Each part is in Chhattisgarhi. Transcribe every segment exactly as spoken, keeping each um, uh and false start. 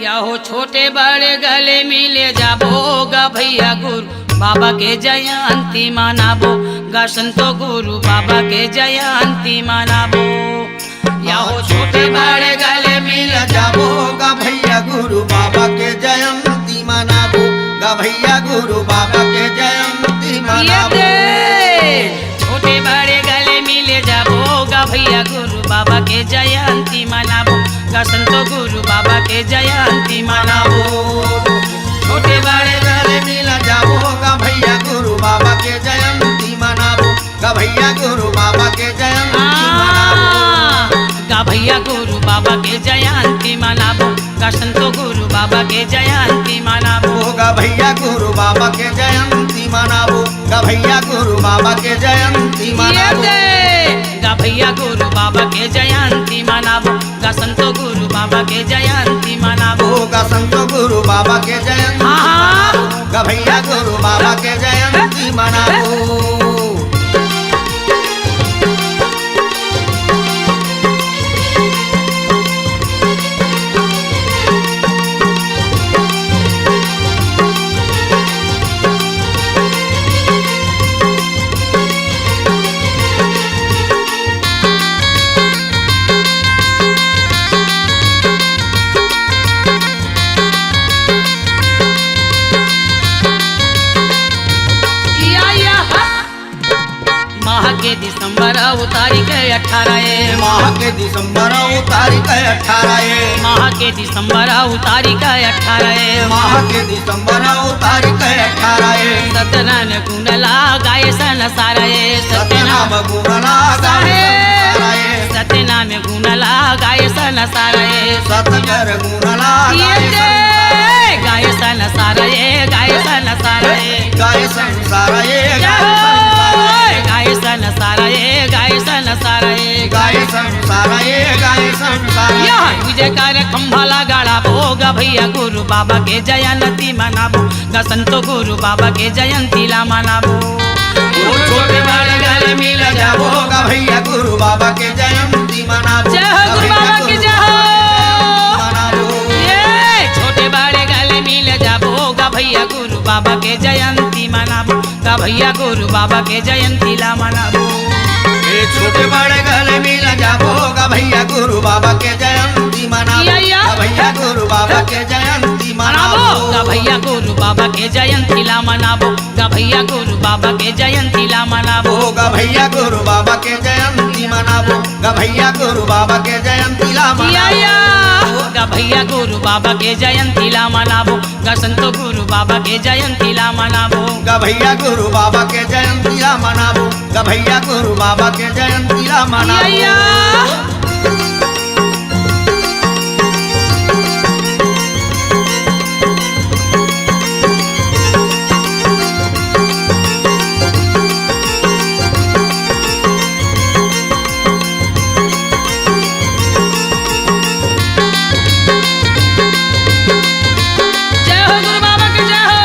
या हो छोटे बड़े गले मिले जाबो गा भैया, गुरु बाबा के जयंती मनाबो गा, संतो गुरु बाबा के जयंती मनाबो। या हो छोटे बड़े गले मिल जाबो गा भैया, गुरु बाबा के जयंती मनाबो गा भैया, गुरु बाबा के जयंती ये मनाबो। दे। छोटे बड़े गले मिले जाबो गा भैया, गुरु बाबा के जयंती मनाबो गा, संतो गुरु बाबा के जयंती मनाबो। छोटे बड़े गले मिल जाबो गा भैया, गुरु बाबा के जयंती मनाबो गा भैया, गुरु बाबा के जयंती मनाबो। हाँ, गा भैया, गुरु बाबा के जयंती मनाबो गा, संतो गुरु बाबा के जयंती मनाबो गा भैया, गुरु बाबा के जयंती मनाबो गा भैया, गुरु बाबा के जयंती ये मनाबो। दे। गा भैया, गुरु बाबा के जयंती मनाबो गा, संतो गुरु बाबा के जयंती मनाबो गा, संतो गुरु बाबा के जयंती हाँ, हाँ। मनाबो गा भैया, गुरु बाबा के जयंती मनाबो। या, या, हा। माह के दिसंबर अउ तारीख अठारह ए। माह के दिसंबर अउ तारीख अठारह ए। माह के दिसंबर अउ तारीख अठारह ए। माह के दिसंबर अउ तारीख अठारह ए। सतनाम गुण ला गाए संसार ए। सतनाम गुण ला गाए संसार ए। सतनाम गुण ला गाए संसार ए। सतकर गुण ला ये गाए दे। संसार ए। गाए संसार ए, गाए संसार ए। गाए संसार ए, जय गाए हो। संसार ए। गाए संसार ए, गाए संसार ए। गाए संसार ए, गाए संसार ए। यह विजय कर खंभा ला गाड़ाबो गा भैया, गुरु बाबा के जयंती मनाबो गा, संतो गुरु बाबा के जयंती ला मनाबो। ओ छोटे बड़े गले मिल जाबो गा भैया, गुरु बाबा के जयंती मनाबो। जय हो गुरु बाबा की, जय हो। मनाबो। ये छोटे बड़े गले मिल जाबो गा भैया, गुरु बाबा के जयंती मनाबो गा भैया, गुरु बाबा के जयंती ला मनाबो। ए छोटे बड़े गले मिल जाबो गा भैया, गुरु बाबा के जयंती मनाबो या, या। गा भैया, गुरु बाबा के जयंती मनाबो मनाबो। गा भैया, गुरु बाबा के जयंती ला मनाबो गा भैया, गुरु बाबा के जयंती ला मनाबो। ओ गा भैया, गुरु बाबा के जयंती मनाबो गा भैया, गुरु बाबा के जयंती ला या, या। मनाबो। गा भैया, गुरु बाबा के जयंती ला मनाबो गा, संतो गुरु बाबा के जयंती ला मनाबो। गा भैया, गुरु बाबा के जयंती ला मनाबो गा भैया, गुरु बाबा के जयंती ला मनाबो। या, या। जय हो गुरु बाबा की, जय हो।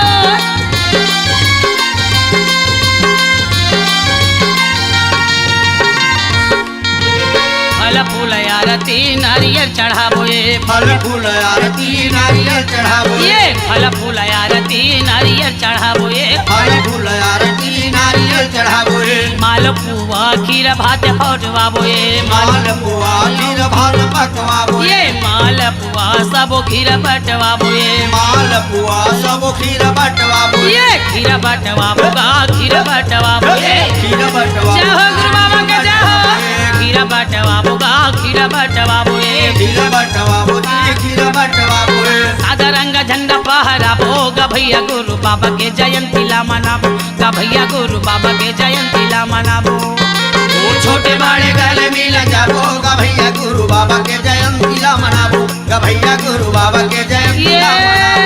फल फूल आरती नारियल चढ़ाबो ए। फल फूल आरती नारियल चढ़ाबो ए। ये फल फूल आरती नारियल चढ़ाबो ए। फल फूल आरती नारियल चढ़ाबो ए। मालपुआ खीर भात पटवाबो ए। मालपुआ खीर भात पटवाबो ए। ये मालपुआ सबो खीर बटवाबो ए। मालपुआ सबो खीर बटवाबो ए। ये खीर बटवाबो गा, खीर बटवाबो ए। खीर बटवाबो। जय हो गुरु बाबा के, जय हो। खीर बटवाबो गा, खीर बटवाबो ए। खीर बटवाबो जी, खीर बटवाबो ए। सादा रंग झंडा फहराबो गा भैया, गुरु बाबा के जयंती ला मनाबो गा भैया, गुरु बाबा के जयंती ला मनाबो। ओ छोटे बड़े गले मिल जाबो गा भैया, गुरु बाबा के जयंती ला मनाबो गा भैया, गुरु बाबा के जयंती ला मनाबो।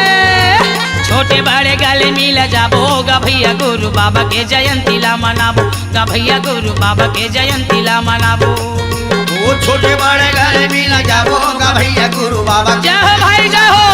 ये छोटे बड़े गले मिल जाबो गा भैया, गुरु बाबा के जयंती ला मनाबो गा भैया, गुरु बाबा के जयंती ला मनाबो। ओ छोटे बड़े गले मिल जाबो गा भैया, गुरु बाबा के जय हो भाई, जय हो।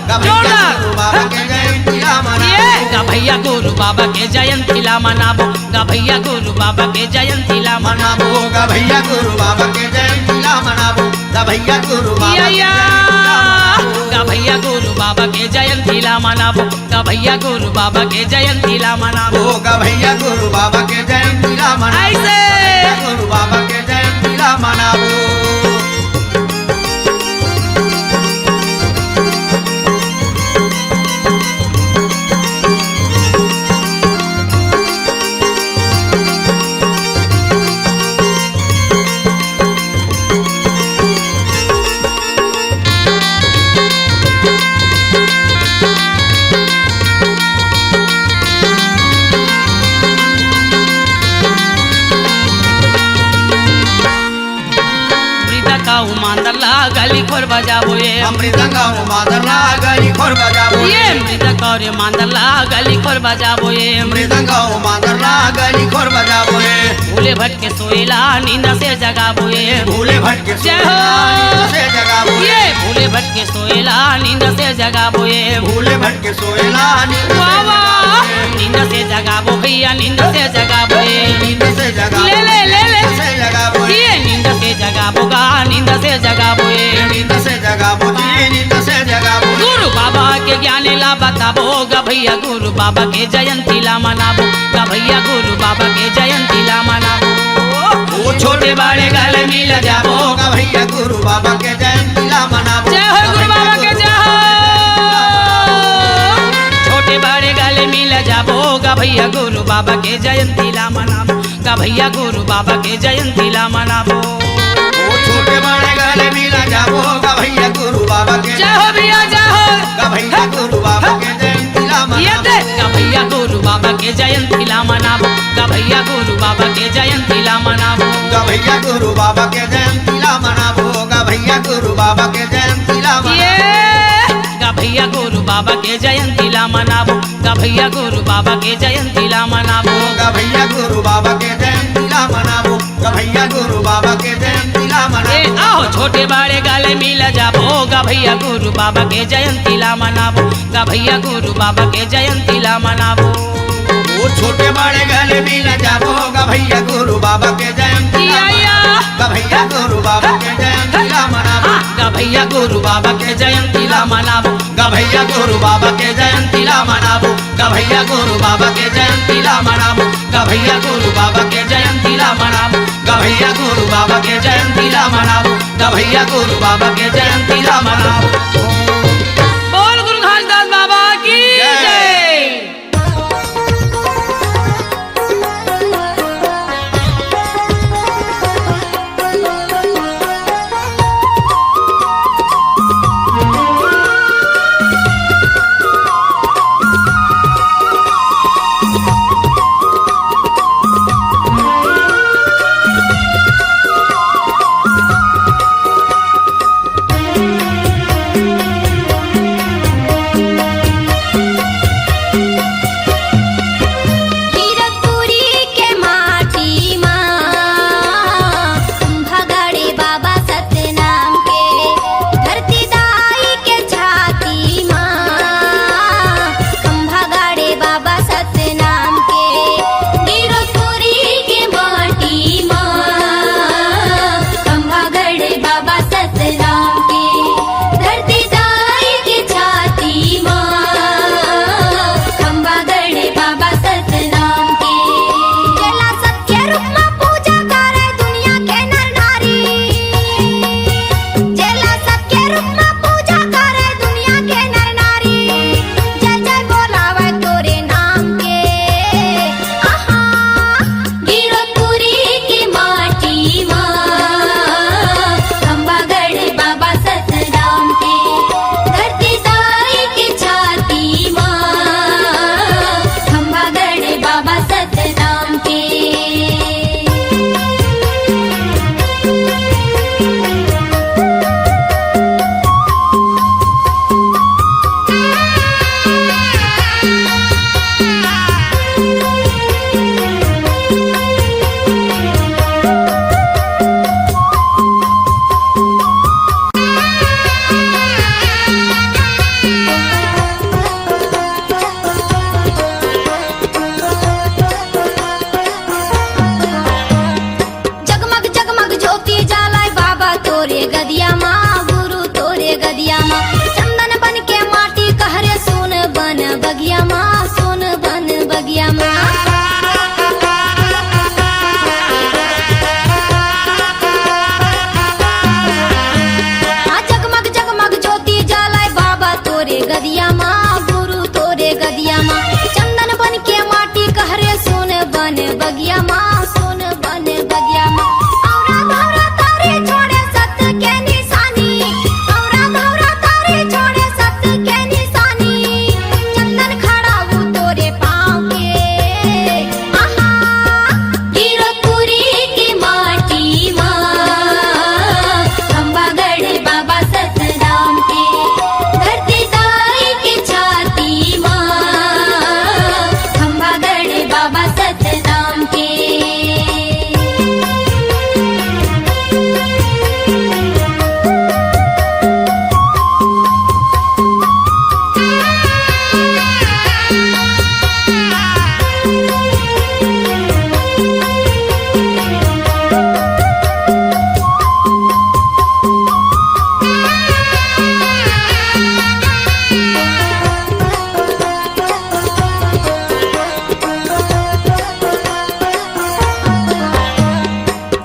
गा भैया जोरदार। गुरु बाबा के जयंती ला मनाबो। ये गा भैया, गुरु बाबा के जयंती ला मनाबो गा भैया, गुरु बाबा के जयंती ला मनाबो। मनाबो गा भैया, गुरु बाबा के जयंती ला मनाबो गा भैया, गुरु बाबा या, के या। जयंती ला मनाबो। गभैया गुरु बाबा के जयंती ला मनाबो, गभैया गुरु बाबा के जयंती ला मनाबो। ओ गभैया गुरु बाबा के जयंती ला मनाबो। ऐसे। गभैया गुरु बाबा के जयंती ला मनाबो। मृदंग अउ मांदर ला गली खोर बजाबो ए। हम मृदंग अउ मांदर ला गली खोर बजाबो ए। ए मृदंग अउ रे मांदर ला गली खोर बजाबो ए। मृदंग अउ मांदर ला गली खोर बजाबो ए। भूले भटके सोएला नींद से जगाबो ए। भूले भटके जय हो। सोएला नींद से जगाबो ए। ए भूले भटके सोएला नींद से जगाबो ए। भूले भटके सोएला नींद से वाह, वाह। जगाबो ए। नींद से जगाबो भैया, नींद से जगाबो ए। नींद से जगाबो। ले, ले, ले, ले। नींद से जगाबो ए। ये नींद से जगाबो गा, नींद से जगाबो ए। नींद से जगाबो जी, नींद से जगाबो। गुरु बाबा के ज्ञान ला बताबो गभैया, गुरु बाबा के जयंती ला मनाबो, गभैया गुरु बाबा के जयंती ला मनाबो। ओ छोटे बड़े गले मिल जाबो, गभैया गुरु बाबा के जयंती ला मनाबो। जय हो गुरु बाबा के, जय हो। छोटे बड़े गले मिल जाबो, गभैया गुरु बाबा के जयंती ला मनाबो, गभैया गुरु बाबा के जयंती ला मनाबो। ओ छोटे बड़े गले मिल जाबो, गभैया गुरु बाबा के जय हो भैया, जय हो। गभैया गुरु बाबा के जयंती ला ये मनाबो। दे। गभैया गुरु बाबा के जयंती ला मनाबो, गभैया गुरु बाबा के जयंती ला मनाबो। गभैया गुरु बाबा के जयंती ला मनाबो, गभैया गुरु बाबा के जयंती ला मनाबो। ये गभैया गुरु बाबा के जयंती ला मनाबो, गभैया गुरु बाबा के जयंती ला मनाबो। गभैया गुरु बाबा के जयंती ला मनाबो, गभैया गुरु बाबा के जयंती ला ए मनाबो। आओ छोटे बड़े गले मिल जाबो, गभैया गुरु बाबा के जयंती ला मनाबो, गभैया गुरु बाबा के जयंती ला मनाबो। ओ छोटे बड़े गले मिल जाबो, गभैया गुरु बाबा के जयंती ला या, या। मनाबो, गभैया गुरु बाबा के जयंती ला मनाबो। हाँ, गभैया गुरु बाबा के जयंती ला मनाबो, गभैया गुरु बाबा के जयंती ला मनाबो, गभैया गुरु बाबा के जयंती ला मनाबो, गभैया गुरु बाबा के जयंती ला मनाबो, गभैया गुरु बाबा के जयंती ला मनाबो, गभैया गुरु बाबा के जयंती ला मनाबो। बोल गुरु घासीदास बाबा की जय। जय। गिरतपुरी के माटी मा, खंभा गढ़े बाबा सतनाम के, धरती दाई के छाती मा, खंभा गढ़े बाबा सतनाम के। गिरतपुरी के माटी मा, खंभा गढ़े बाबा सतनाम के, धरती दाई के छाती मा, खंभा गढ़े बाबा सतनाम के। जेला सत्य रूप मा पूजा करे दुनिया के नर नारी, जेला सत्य रूप मा पूजा करे दुनिया के नर नारी, जय जय बोलावे तोरे नाम के। आहा। गिरतपुरी के माटी मा, खंभा गढ़े बाबा सतनाम के, धरती दाई के छाती मा, खंभा गढ़े बाबा सतनाम के। जगमग जगमग ज्योति जालाय बाबा तोरे गदिया मा, गुरु तोरे गदिया मा। चंदन बगिया मा, सोन बन बगिया मा। आ जगमग जगमग ज्योति जलाय बाबा तोरे गदिया मा, गुरु तोरे गदिया मा। चंदन बन के माटी कहरे सोन बन बगिया मा, सोन बन बगिया मा। औरा धौरा तारे छोड़े सत्य के निशानी, औरा धौरा तारे छोड़े सत्य के निशानी। चंदन खड़ा वो तोरे पाँव के, आहा। गिरपुरी के माटी मा, खंभागढ़ बाबा सतनाम के। धरती ताई के छाती मा, खंभागढ़ बाबा सतनाम के।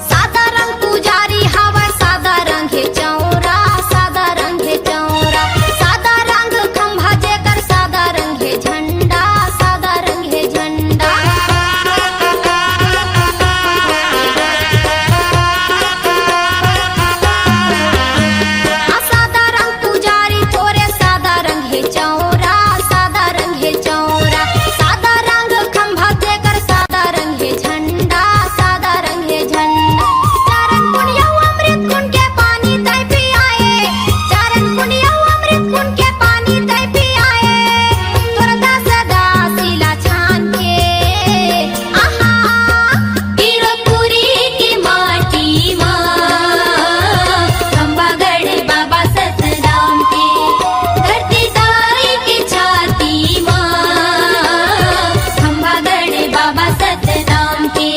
सादा रंग पुजारी हवय, सादा रंग हे चौरा, सादा रंग हे चौरा। सादा रंग खंभा जेकर, सादा रंग हे झंडा, सादा रंग हे झंडा। आ सादा रंग पुजारी तोरे, सादा रंग हे चौरा, सादा रंग हे चौरा। सादा रंग खंभा जेकर, सादा रंग हे झंडा, सादा रंग हे झंडा। चरण पुनियौ अमृत कुंड के पानी तै पियाए, चरण पुनियौ अमृत कुंड के पानी तै पियाए। तोर दास दासी ला छान के, आहा। गिरपुरी के माटी मा, खंभागढ़ बाबा सतनाम के। धरती ताई के छाती मा, खंभागढ़ बाबा सतनाम के।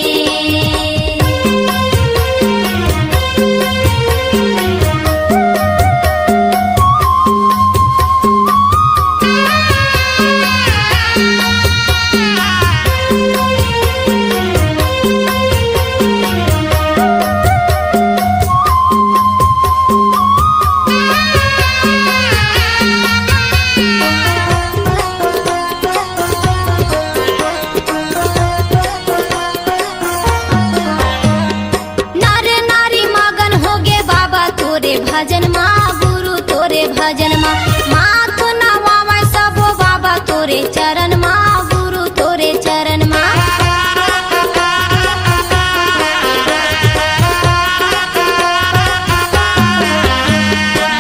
नर नारी मगन होगे बाबा तोरे भजन मा, गुरु तोरे भजन मा। माथ नवावय सबो बाबा तोरे चरण मा, गुरु तोरे चरण मा।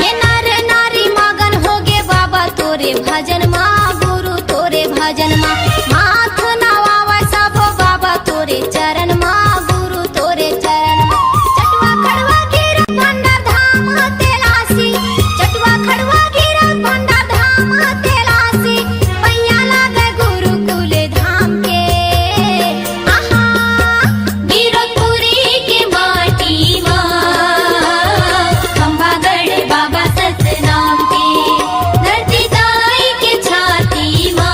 ये नर नारी मगन होगे बाबा तोरे भजन मा, गुरु तोरे भजन मा। माथ नवावय सबो बाबा तोरे चरण मा, गुरु तोरे चरण मा। चटवा खड़वा गिरा भंडार धाम तेलासी, चटवा खड़वा गिरा भंडार धाम तेलासी। पैया लागे गुरुकुल धाम के, आहा। गिरपुरी के माटी मा, खंभागढ़ बाबा सतनाम के। धरती ताई के छाती मा,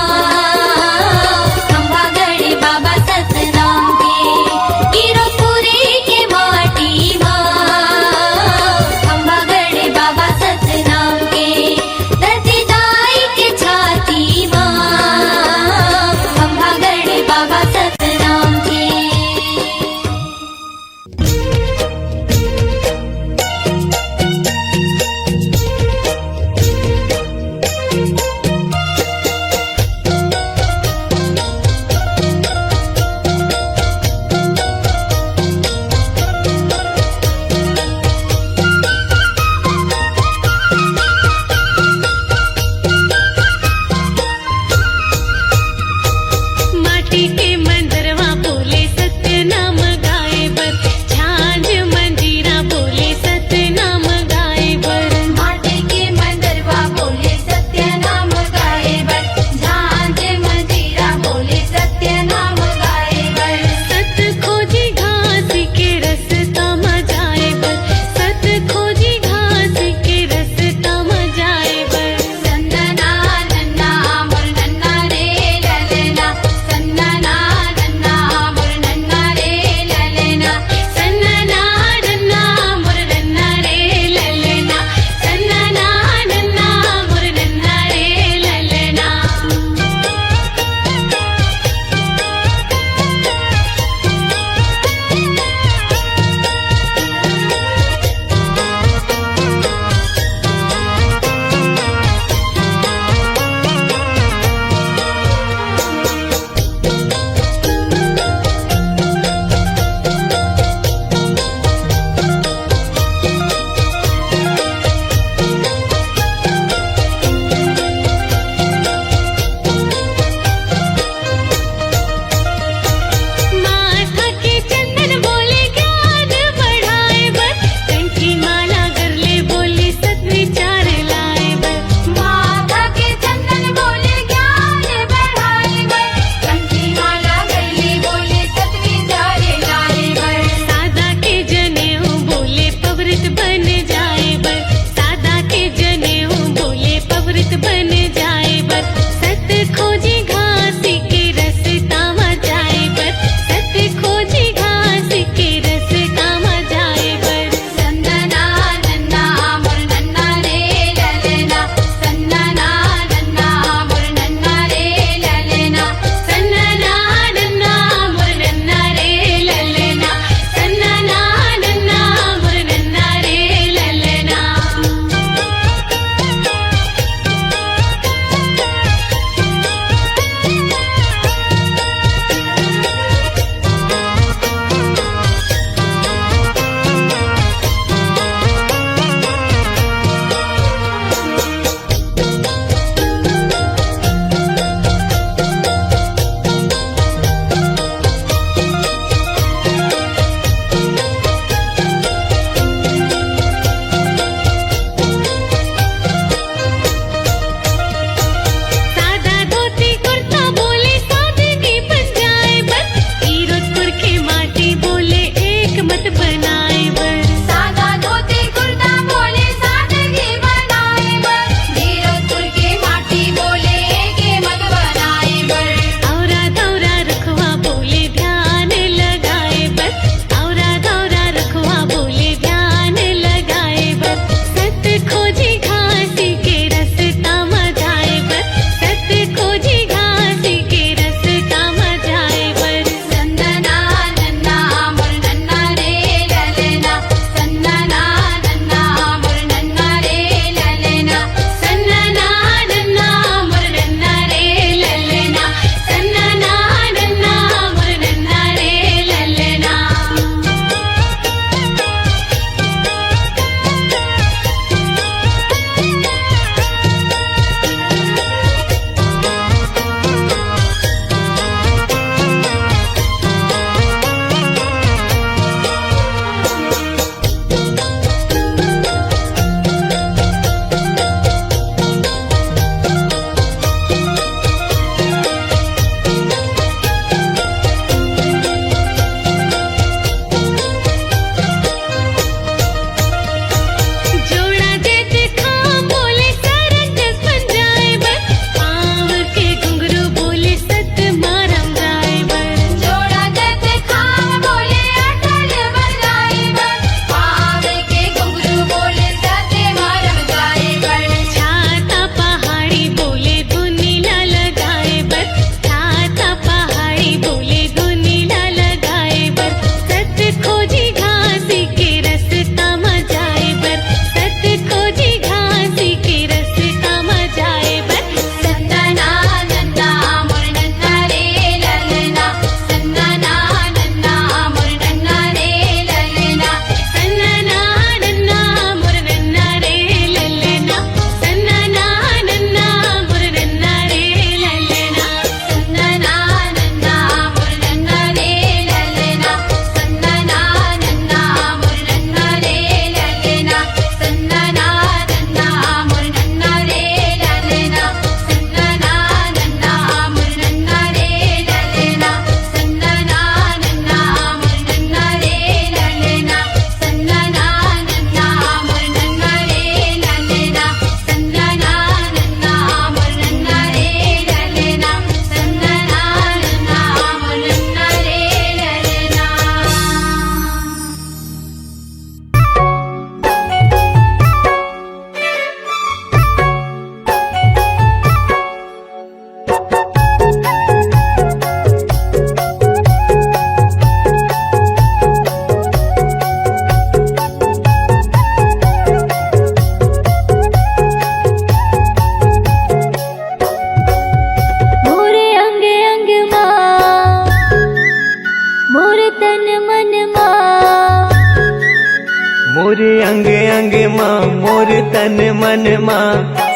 मोर तन मन मा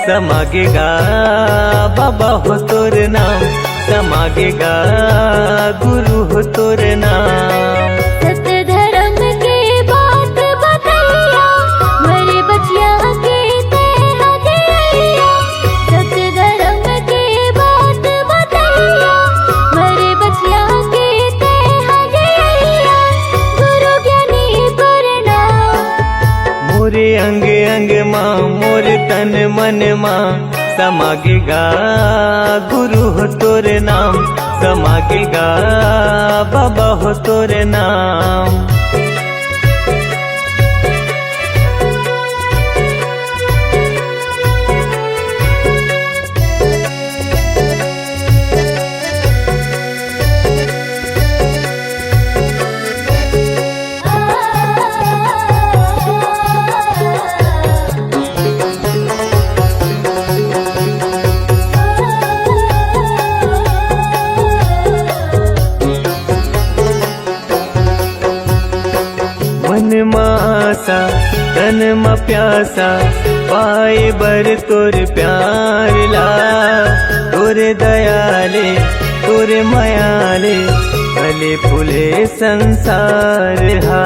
समागे गा बाबा हो तोर नाम, समागे गा गुरु हो तोर नाम। सत्य धर्म के बात बतैया, मोरे बचिया के तेहा दिया। सत्य धर्म के बात बतैया, मोरे बचिया के तेहा दिया। गुरु ज्ञानी तोर नाम। मोरे अंग अंग मा, मोरे तन मन मा, समागे गा गुरु हो तोर नाम, समागे गा बाबा हो तोर नाम। मन मा आसा, तन मा प्यासा, पाए बर तोर प्यार ला। तोर दया ले, तोर मया ले, फले फूले संसार हा।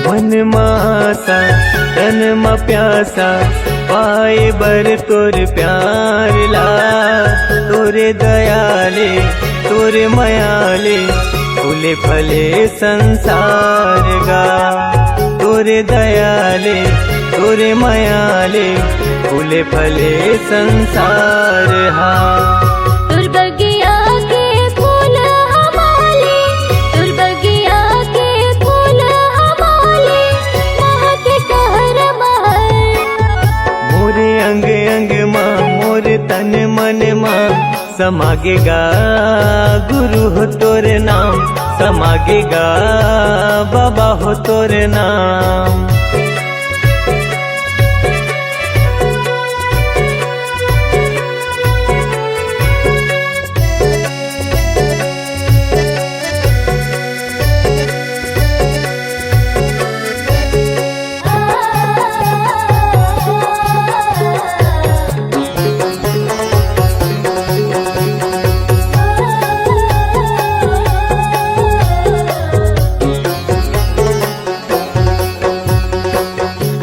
मन मा आसा, तन मा प्यासा, पाए बर तोर प्यार ला। तोर दया ले, तोर मया ले, फूले फले संसार गा। तोर दया ले, तोर मया ले, फूले फले संसार हा। तोर बगिया के फूल हमाले, तोर बगिया के फूल हमाले, महके टहर महर। मोरे अंग अंग मा, मोरे तन मन मा, समागे गा गुरु हो तोर नाम, समागे गा बाबा हो तोर नाम।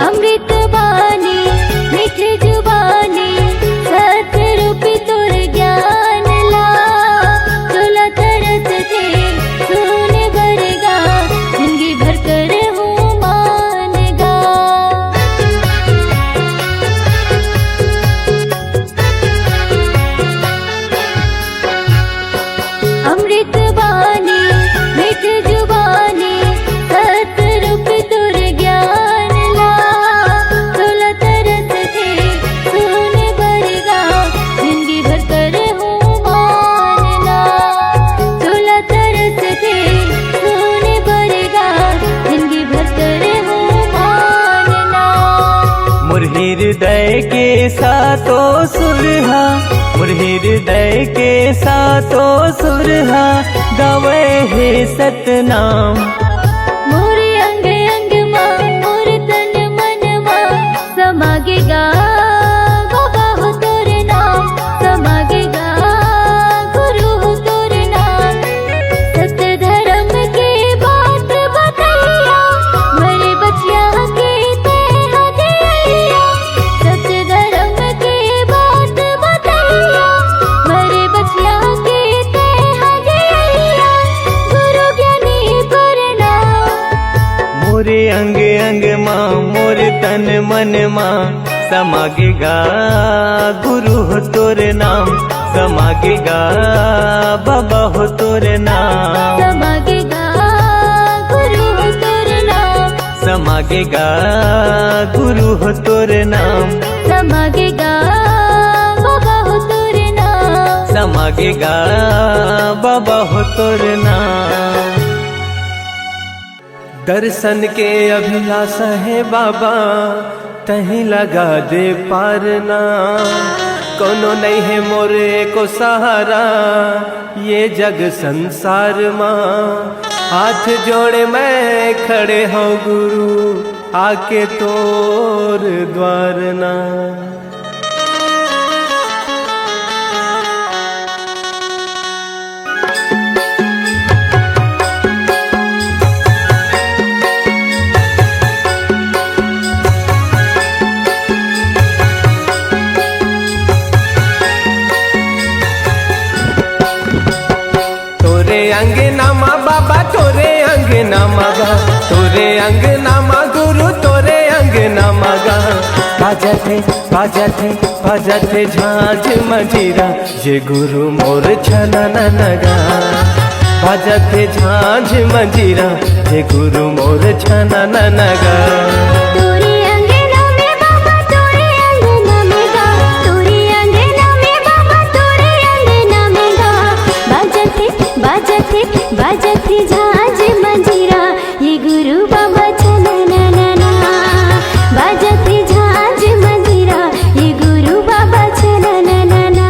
अमृत बानी, मीठे जुबानी, सत रूपी तोर ज्ञान ला। तोला तरस थे, सुने बर गा, जिंदगी भर कर हूँ मान गा। अमृत बानी, मीठ जुबानी, सत रूप तोर ज्ञान ला। तोला तरस थे, सुने बर गा, जिंदगी भर कर हूँ मान ला। तोला तरस थे, सुने बर गा, जिंदगी भर कर हूँ मान ला। मोर हृदय के सातो सुर हा, मोर हृदय के सातो सुर हा, गावे हे सतनाम। मोर अंग अंग मा, मोर तन मन मा, समागे गा बाबा हो तोर नाम, समागे गा गुरु हो तोर नाम। सत धर्म के बात बतैया, मोरे बचिया के तेहा दिया। सत धर्म के बात बतैया, मोरे बचिया के तेहा दिया। गुरु ज्ञानी तोर नाम। मोरे अंग अंग मा, मोरे तन मन मा, समागे गा गुरु हो तोर नाम, समागे गा बाबा हो तोर नाम। समागे गा गुरु हो तोर नाम। समागे गा गुरु हो तोर नाम। समागे गा बाबा हो तोर नाम। समागे गा बाबा हो तोर नाम। दर्शन के अभिलाषा हे बाबा, तहीं लगा दे पारना। कोनो नइ हे मोर एको सहारा, ये जग संसार मा। हाथ जोड़े मैं खड़े हँव गुरु, आके तोर द्वार ना। तोरे अंगना मा बाबा, तोरे अंगना मा गा, तोरे अंगना मा गुरु, तोरे अंगना मा गा। बाजत हे, बाजत हे, बाजत हे झांझ मंजीरा, ये गुरु मोर छननन गा। बाजत हे झांझ मंजीरा, ये गुरु मोर छननन गा। तोरे अंगना में बाबा, तोरे अंगना में गा, तोरे अंगना में बाबा, तोरे अंगना में गा। बाजत हे, बाजत हे, बाजत हे झांझ मंजीरा, ये गुरु बाबा छनननना। बाजत हे झांझ मंजीरा, ये गुरु बाबा छनननना।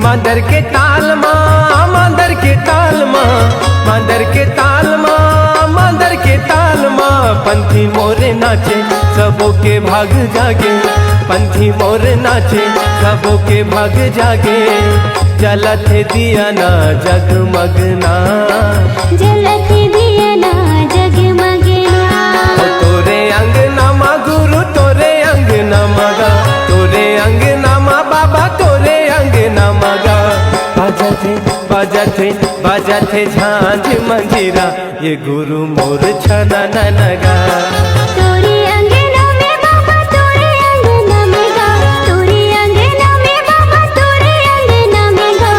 मांदर के ताल मा, मांदर के ताल मा, मांदर के ताल मा, मांदर के ताल मा, पंथी मोरे नाचे, सबो के भाग जागे। पंथी मोरे नाचे, सबो के भाग जागे। जलत हे दिया ना जगमग ना। जलत हे दिया ना जगमग ना। ओ तोरे अंगना मा गुरु, तोरे अंगना मा गा, तोरे अंगना मा बाबा, तोरे अंगना मा गा। बाजत हे, बाजत हे, बाजत हे झांझ मंजीरा, ये गुरु मोर छननन गा। तोरे अंगना में बाबा, तोरे अंगना में गा, तोरे अंगना में बाबा, तोरे अंगना में गा।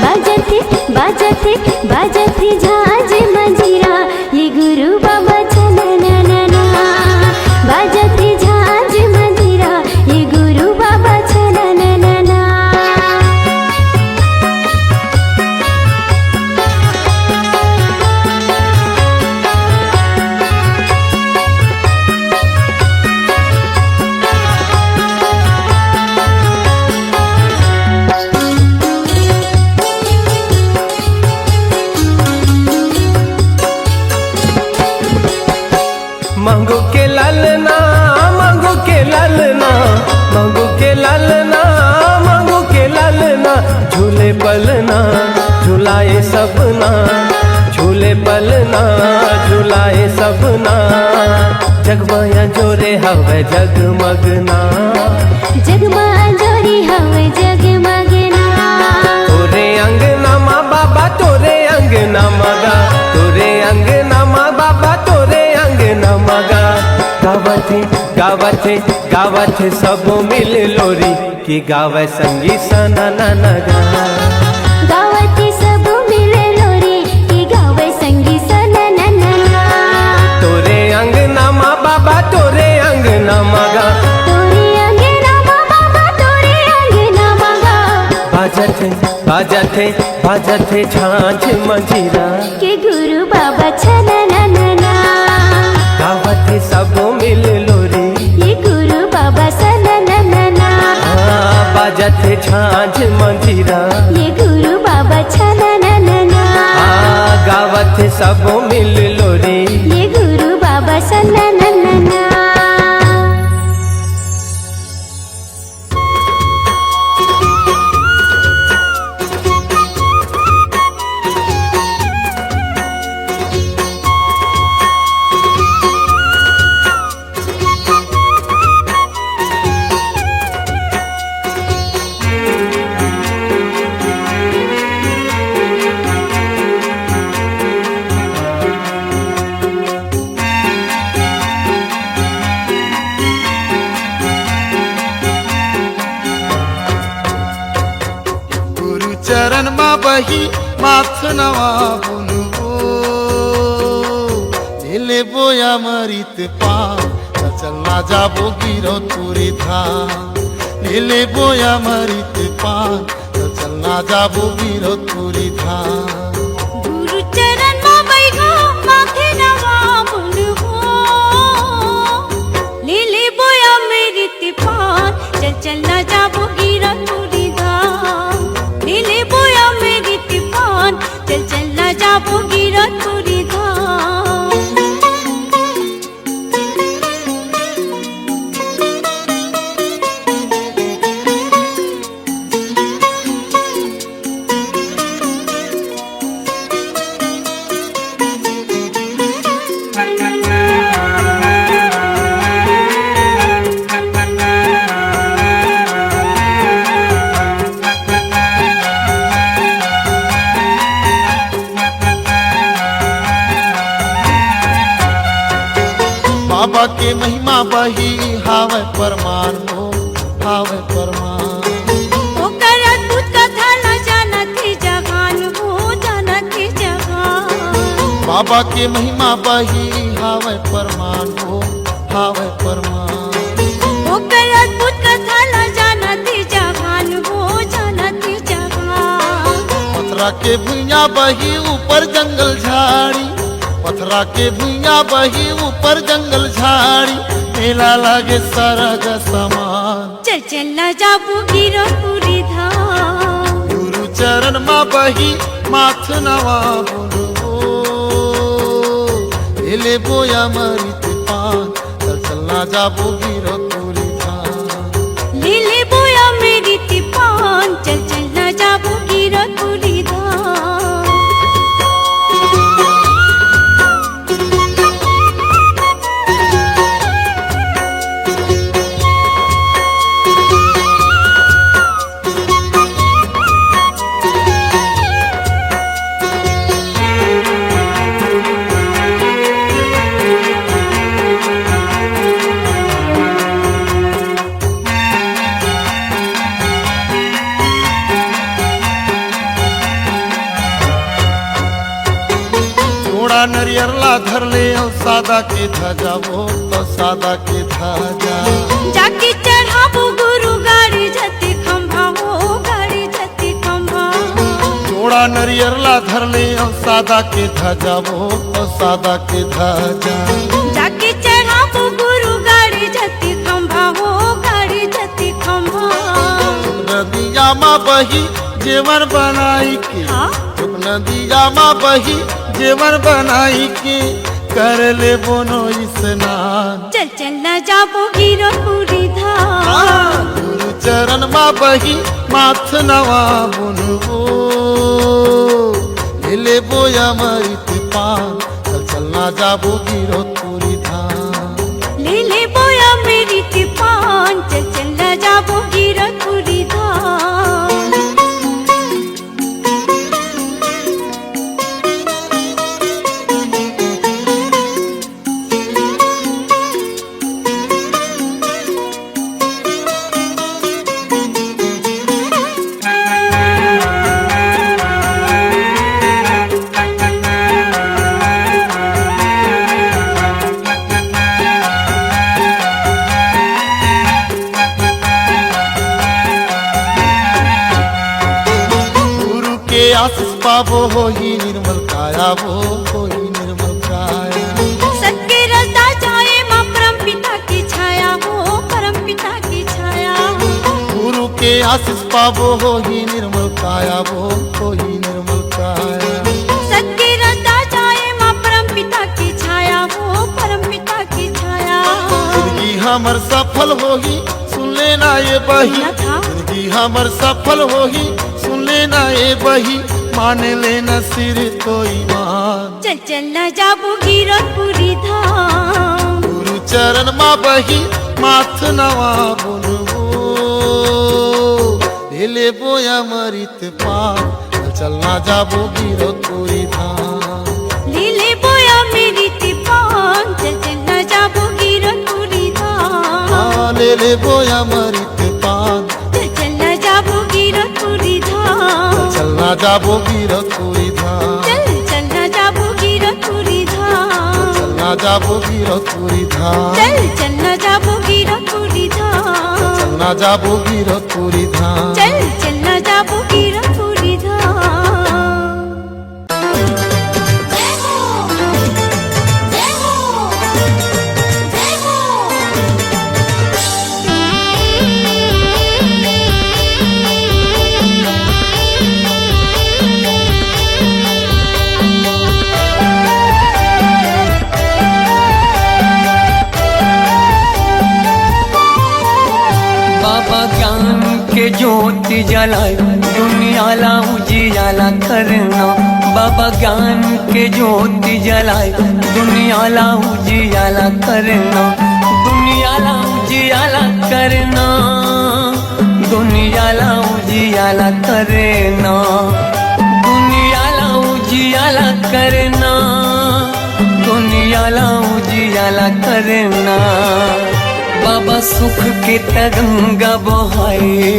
बाजत हे, बाजत हे, बाजत हे झांझ मंजीरा, ये गुरु बाबा छनननना। बाजत हे झांझ मंजीरा, ये गुरु बाबा छनननना। मांगू के लालना, मांगू के लालना, मांगू के लालना, मांगू के लालना, झूले पलना, झुलाए सबना, झूले पलना, झुलाए सबना। जगमग अंजोरे हवे जगमगना। जगमग अंजोरे हवे जगमगना। तोरे अंगना मा बाबा, तोरे अंगना मा गा, तोरे अंगना मा बाबा, तोरे अंगना मा गा। गावत हे, गावत हे, गावत हे सबो मिल लोरी, कि गावय संगी सननन गा। गावत हे सबो मिल लोरी, कि गावय संगी सननन गा। तोरे अंगना मा बाबा, तोरे अंगना मा गा। तोरे अंगना मा बाबा, तोरे अंगना मा गा। बाजत हे, बाजत हे, बाजत हे झांझ मंजीरा। के गुरु बाबा छनननना। गावत हे सबो मिल लोरी। ये गुरु बाबा सनननना। हाँ, बाजत हे झांझ मंजीरा। ये गुरु बाबा छनननना। हाँ, गावत हे सबो मिल लोरी। ये गुरु बाबा सनननना। गुरु चरण मा बही माथ नवा बुनवो। लेबो अमृत पान, त चलना जाबो गिरौदपुरी धाम। ले लेबो अमृत पान, त चलना जाबो गिरौदपुरी धाम। गुरु चरण म बइठो, माथे नवा बोलबो। ले लेबो अमृत पान, चल चलना जाबो गिरौदपुरी धाम। ले लेबो अमृत पान, चल चलना जाबो गिरौदपुरी धाम। बाबा के महिमा बही हावय परमान हो, हावय परमान। ओकर अद्भुत कथा ल जानत हे जहान हो, जानत हे जहान। बाबा के महिमा बही हावय परमान हो, हावय परमान। ओकर अद्भुत कथा ल जानत हे जहान हो, जानत हे जहान। पथरा के भुइयां बही ऊपर जंगल झाड़ी, पथरा के भुइयां बही ऊपर जंगल झाड़ी, मेला लागे सरग समान। चल चलना जाबो गिरौदपुरी धाम। गुरु चरण म बही माथ नवा बोलबो। ले लेबो अमृत पान, चल चलना जाबो गिरौदपुरी धाम। ले लेबो अमृत पान, चल चलना जाबो गिरौदपुरी धाम। जोड़ा नरियर ला धर ले अउ सादा के ध्वजा वो, तो सादा के ध्वजा। जाके चढ़ाबो गुरु गाड़ी जती खंभा हो, गाड़ी जती खंभा। जोड़ा नरियर ला धर ले अउ सादा के ध्वजा वो, तो सादा के ध्वजा। जाके चढ़ाबो गुरु गाड़ी जती खंभा हो, गाड़ी जती खंभा। नदिया मा बही जेवर बनाई के, हाँ? नदिया मा बही जेवर बनाई के, कर लेबो स्नान। चल चलना जाबो गिरौदपुरी धाम। हाँ, गुरु चरण मा बही माथ नवा बोलबो। ले लेबो अमृत पान, चल चलना जाबो गिरौदपुरी धाम। ले लेबो अमृत पान, चल चलना जाबो गिरौदपुरी धाम। गुरु के आशीष पाबो, होही निर्मल काया वो, होही निर्मल काया। सत के रस्ता जाए मा परम पिता की छाया हो, परम पिता की छाया। गुरु के आशीष पाबो, होही निर्मल काया वो, होही निर्मल काया। सत के रस्ता जाए मा परम पिता की छाया हो, परम पिता की छाया। जिंदगी हमर सफल होही, सुन लेना ये बही। ना था। जिंदगी हमर सफल होही, सुन लेना ये बही, मान लेना सिर तो ईमान। चल चलना जाबो गिरौदपुरी धाम। गुरु चरण मा बही माथ नवा बोलबो। ले लेबो अमृत पान, चल चलना जाबो गिरौदपुरी धाम। ले लेबो अमृत पान, चल चलना जाबो गिरौदपुरी धाम। हाँ, ले लेबो अमृत पान। चल चलना जाबो गिरौदपुरी धाम। चल चलना जाबो गिरौदपुरी धाम। चल चलना जाबो गिरौदपुरी धाम। चल चलना जाबो गिरपुरी धाम। चल, चल ना जाबो गिरपुरी धाम। चल ना जाबो गिरपुरी धाम। चल, चल ना जाबो गिरपुरी धाम। बाबा ज्ञान के ज्योति जलाए, दुनिया ला उजियाला करना। बाबा ज्ञान के ज्योति जलाए, दुनिया ला उजियाला करना। दुनिया ला उजियाला करना। दुनिया ला उजियाला करना। दुनिया ला उजियाला करना। दुनिया ला उजियाला करना। बाबा सुख के तै गंगा बोहाए,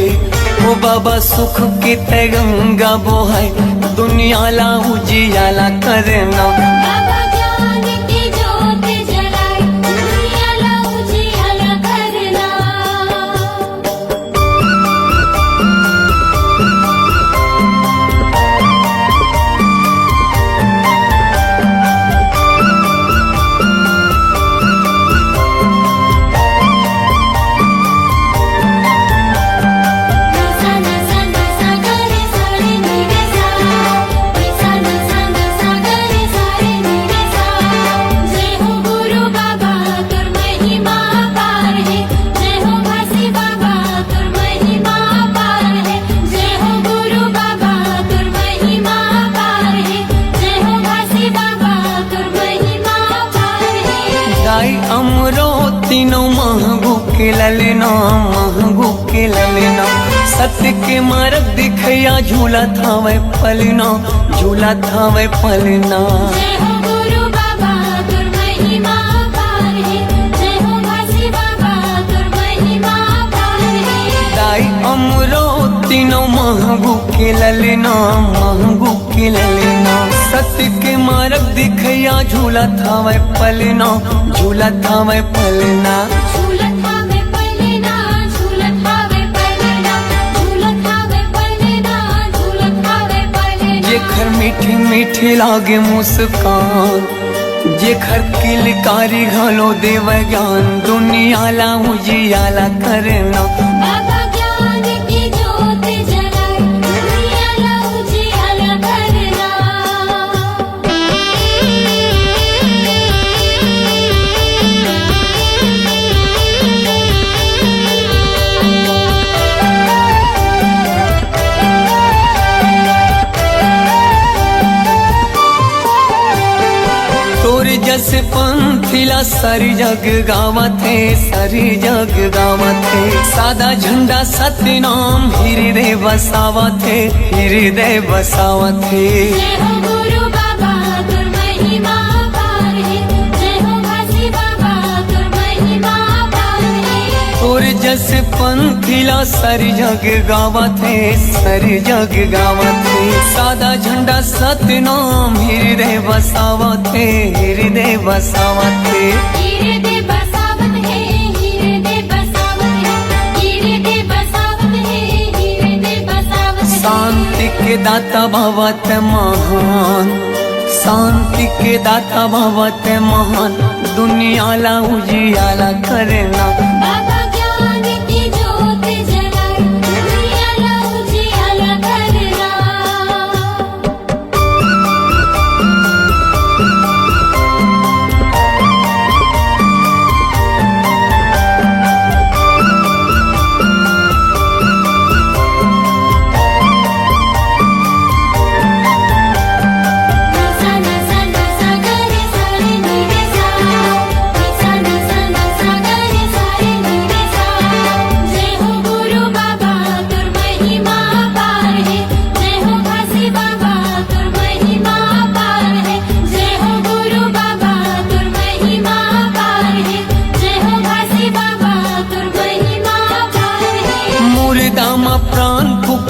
ओ बाबा सुख के तै गंगा बोहाए, दुनिया ला उजियाला करना। बाबा ज्ञान की ज्योत जलाए, दुनिया ला उजियाला करना। जय हो गुरु बाबा, तोर महिमा अपार हे। जय हो घासी बाबा, तोर महिमा अपार हे। जय हो गुरु बाबा, तोर महिमा अपार हे। जय हो घासी बाबा, तोर महिमा अपार हे। दाई अमरो तीनों महगू के ललना, महगू के ललना। सत्य के मार्ग दिखैया, झूलत हवै पलना, झूलत हवै पलना। जय हो गुरु बाबा, तोर महिमा अपार हे। जय हो घासी बाबा, तोर महिमा अपार हे। दाई अमरो तीनों महगू के ललना, महगू के ललना। सत्य के मार्ग दिखैया, झूलत हवै पलना, झूलत हवै पलना। झूलत हवै पलना, झूलत हवै पलना, झूलत हवै पलना, झूलत हवै पलना। जेखर मीठी मीठी लागे मुस्कान, जेखर किलकारी घलो देवै ज्ञान, दुनिया ला उजियाला करना। बाबा ज्ञान की ज्योत जलाए, दुनिया ला उजियाला करना। तोर जस पंथी ला सरी जग गावत हे, सरी जग गावत हे। सादा झंडा सतनाम हृदय बसावत हे, हृदय बसावत हे। जय हो गुरु बाबा, तोर महिमा अपार हे। जय हो घासी बाबा, तोर महिमा अपार हे। तोर जस पंथी ला सरी जग गावत हे, सरी जग गावत हे। सादा झंडा सतनाम हृदय बसावत हे, हृदय बसावत हे। हृदय बसावत हे, हृदय बसावत हे, हृदय बसावत हे, हृदय बसावत हे। शांति के दाता भवत महान, शांति के दाता भवत महान, दुनिया ला उजियाला करना। बाबा ज्ञान की ज्योत जलाए, दुनिया ला उजियाला करना।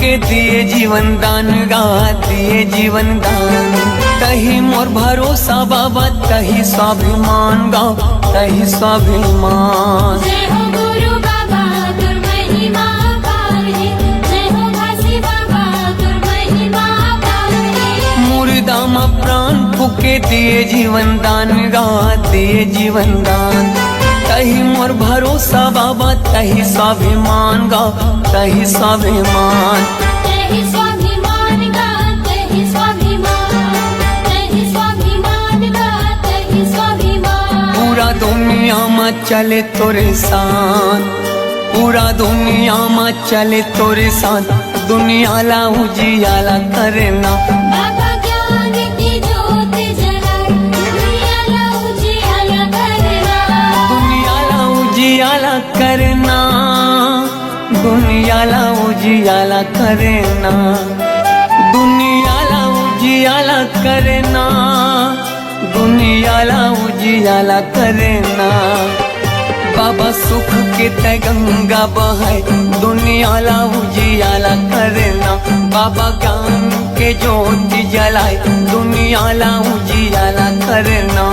के दिए जीवन दान गा, दिए जीवन दान। तही मोर भरोसा बाबा, तही स्वाभिमान गा, तही स्वाभिमान। जय हो गुरु बाबा, तोर महिमा अपार हे। जय हो घासी बाबा, तोर महिमा अपार हे। मुर्दा म प्राण फूके दिए जीवन दान गा, दिए जीवन दान। तही मोर भरोसा बाबा, तही स्वाभिमान गा, तही स्वाभिमान। तही स्वाभिमान गा, तही स्वाभिमान। तही स्वाभिमान गा, तही स्वाभिमान। पूरा दुनिया म चले तोरे शान, पूरा दुनिया म चले तोरे शान। दुनिया ला उजियाला करना। बाबा ज्ञान की ज्योत जला, दुनिया ला उजियाला करना। दुनिया ला उजियाला करना, दुनिया ला उजियाला करना, दुनिया ला उजियाला करना, दुनिया ला उजियाला करना। बाबा सुख के तय गंगा बहाए, दुनिया ला उजियाला करना। बाबा ज्ञान के ज्योति जलाए, दुनिया ला उजियाला करना।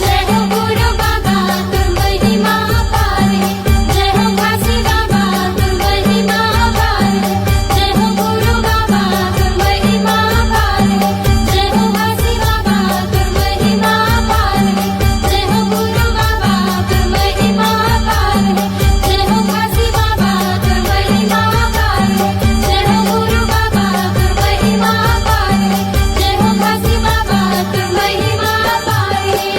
जय हो गुरु बाबा, तोर महिमा अपार हे। जय हो घासी बाबा, तोर महिमा अपार हे। जय हो गुरु बाबा, तोर महिमा अपार हे। जय हो घासी बाबा, तोर महिमा अपार हे। जय हो गुरु बाबा, तोर महिमा अपार हे। जय हो घासी बाबा, तोर महिमा अपार हे। जय हो गुरु बाबा, तोर महिमा अपार हे। जय हो घासी बाबा, तोर महिमा अपार हे।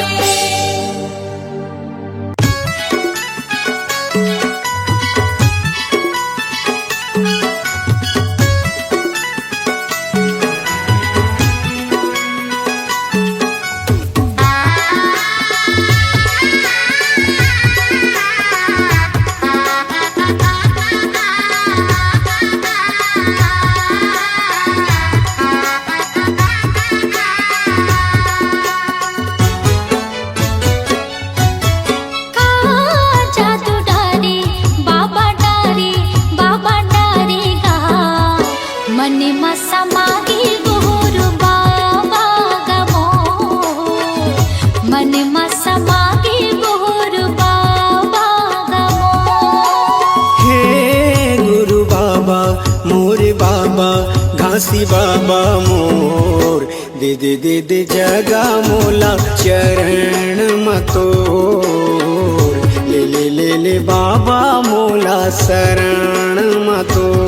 का जादू डारे, बाबा डारे, बाबा डारे गा। मन म समागे गुरु बाबा गा मोर, मन म समागे गुरु बाबा गा मोर। हे गुरु बाबा, मोर बाबा, घासी बाबा मोर, दे दे दे दे जगा मोला चरण म तोर, ले ले ले ले बाबा मोला शरण म तोर।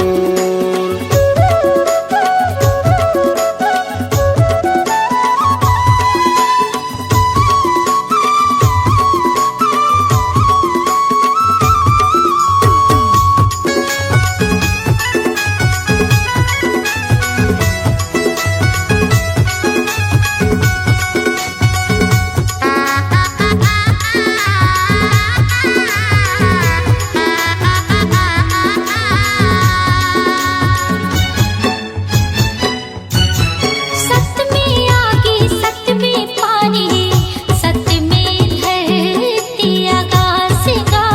सत में आगे, सत में पानी, सत में धरती आकाश गा,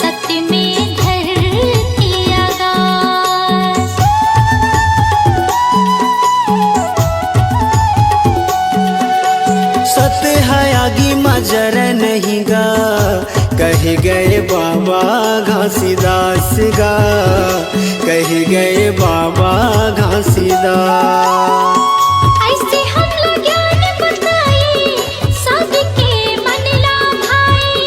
सत में धरती आकाश। सत है आगी मा जर नहीं गा, कहे गए बाबा घासीदास गा, कहे गए बाबा घासीदास। ऐसे हमला ज्ञान बताई, सबके मन ला भाई।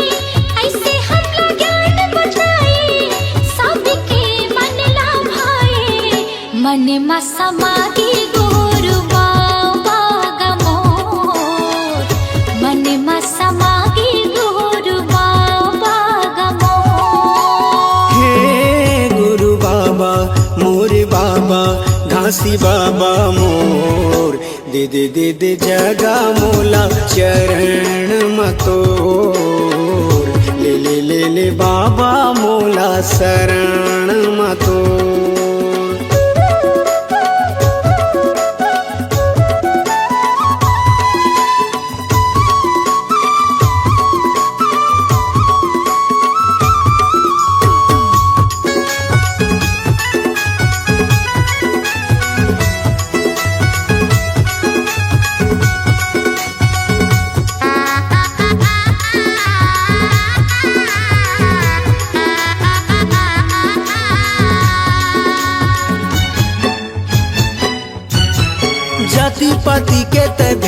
ऐसे हमला ज्ञान बताई, सबके मन ला भाई। मन म समागे गुरु बाबा गा मोर, मन म समागे गुरु बाबा गा मोर। हे गुरु बाबा, मोर बाबा, घासी बाबा मोर, दे दे दे दे जगा मोला चरण म तोर, ले ले ले ले बाबा मोला शरण म तोर।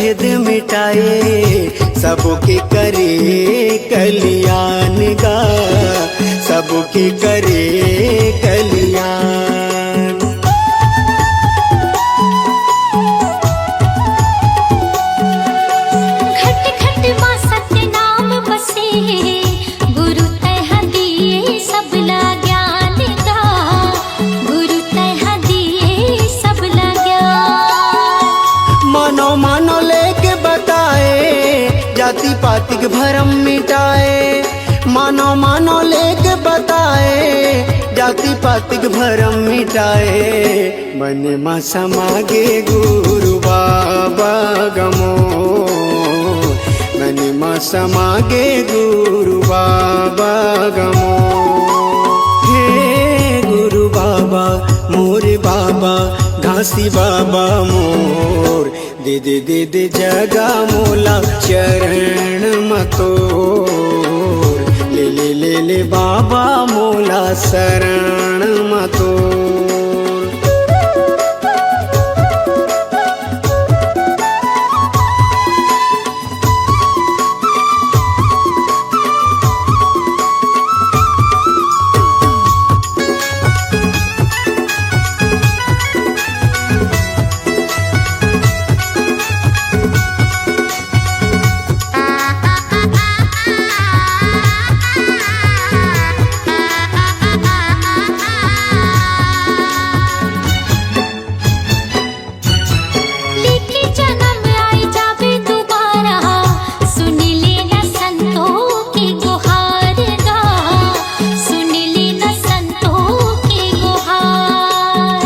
भेद मिटाए, सबके करे कल्याण गा, सबके करे कल्याण। घट घट मा सत्य नाम बसे, गुरु तैं दिए सबला ज्ञान गा, गुरु तैं दिए सबला ज्ञान। मानो मानो लेके बताए, जाति पातिक भरम मिटाए। मानो मानो लेके बताए, जाति पातिक भरम मिटाए। मन मा समागे गुरु बाबा गमो, मन मा समागे गुरु बाबा गमो। हे गुरु बाबा, मोरे बाबा, घासी बाबा मोर, दे दे दे दे जगा मोला चरण म तोर, ले ले ले ले बाबा मोला शरण म तोर। लेके जनम आए जाबे दोबारा, सुन लेना संतों के गुहार गा, सुन लेना संतों के गुहार।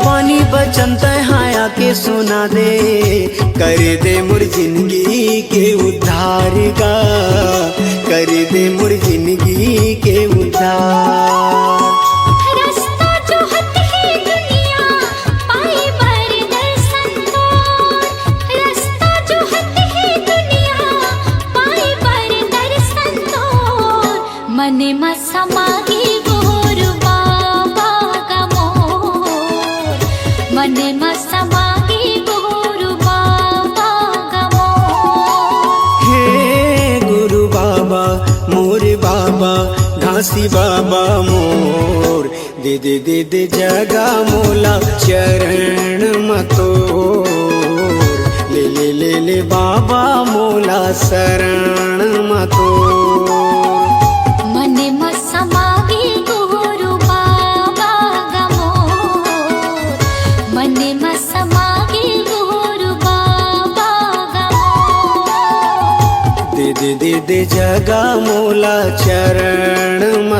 बानी बचन तैं हा आके सुना दे, कर दे मोर जिंदगी के उद्धार गा, कर दे मोर जिंदगी के उद्धार। रास्ता जोहत हे दुनिया, पाए बर दर्शन तोर। रास्ता जोहत हे दुनिया, पाए बर दर्शन तोर। मन म समागे गुरु बाबा गमोर, मन म समागे गुरु बाबा गमोर। हे गुरु बाबा, मोरे बाबा, घासी बाबा मोर, दे दे दे दे जगा मोला चरण म तोर, ले ले ले ले बाबा मोला शरण म तोर। मन म समागे गुरु बाबा गमोर, मन म समागे गुरु बाबा गमोर। दे दे दे दे जगा मोला चरण म